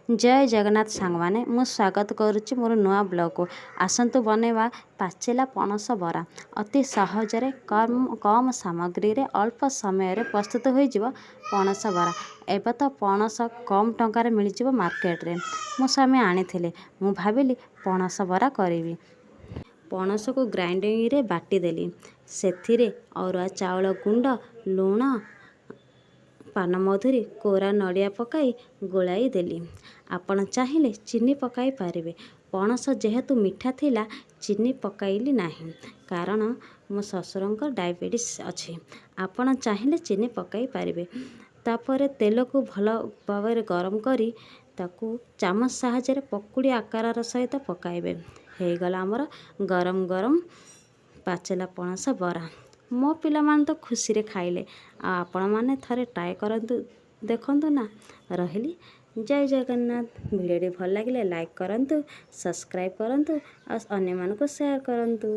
ଜୟ ଜଗନ୍ନାଥ ସାଙ୍ଗମାନେ, ମୁଁ ସ୍ୱାଗତ କରୁଛି ମୋର ନୂଆ ବ୍ଲଗ୍କୁ। ଆସନ୍ତୁ ବନେଇବା ପାଚିଲା ପଣସ ବରା। ଅତି ସହଜରେ, କମ୍ ସାମଗ୍ରୀରେ, ଅଳ୍ପ ସମୟରେ ପ୍ରସ୍ତୁତ ହୋଇଯିବ ପଣସ ବରା। ଏବେ ତ ପଣସ କମ୍ ଟଙ୍କାରେ ମିଳିଯିବ ମାର୍କେଟରେ। ମୋ ସ୍ୱାମୀ ଆଣିଥିଲେ, ମୁଁ ଭାବିଲି ପଣସ ବରା କରିବି। ପଣସକୁ ଗ୍ରାଇଣ୍ଡିଙ୍ଗରେ ବାଟିଦେଲି। ସେଥିରେ ଅରୁଆ ଚାଉଳ ଗୁଣ୍ଡ, ଲୁଣ, ପାନମଧୁରୀ, କୋରା ନଡ଼ିଆ ପକାଇ ଗୋଳାଇ ଦେଲି। ଆପଣ ଚାହିଁଲେ ଚିନି ପକାଇ ପାରିବେ। ପଣସ ଯେହେତୁ ମିଠା ଥିଲା, ଚିନି ପକାଇଲି ନାହିଁ, କାରଣ ମୋ ଶ୍ୱଶୁରଙ୍କ ଡାଇବେଟିସ୍ ଅଛି। ଆପଣ ଚାହିଁଲେ ଚିନି ପକାଇ ପାରିବେ। ତାପରେ ତେଲକୁ ଭଲ ଭାବରେ ଗରମ କରି ତାକୁ ଚାମଚ ସାହାଯ୍ୟରେ ପକୁଡ଼ି ଆକାରର ସହିତ ପକାଇବେ। ହେଇଗଲା ଆମର ଗରମ ଗରମ ପାଚିଲା ପଣସ ବରା। ମୋ ପିଲାମାନେ ତ ଖୁସିରେ ଖାଇଲେ। ଆଉ ଆପଣମାନେ ଥରେ ଟ୍ରାଏ କରନ୍ତୁ, ଦେଖନ୍ତୁ ନା। ରହିଲି, ଜୟ ଜଗନ୍ନାଥ। ଭିଡ଼ିଓଟି ଭଲ ଲାଗିଲେ ଲାଇକ୍ କରନ୍ତୁ, ସବସ୍କ୍ରାଇବ୍ କରନ୍ତୁ ଆଉ ଅନ୍ୟମାନଙ୍କୁ ସେୟାର କରନ୍ତୁ।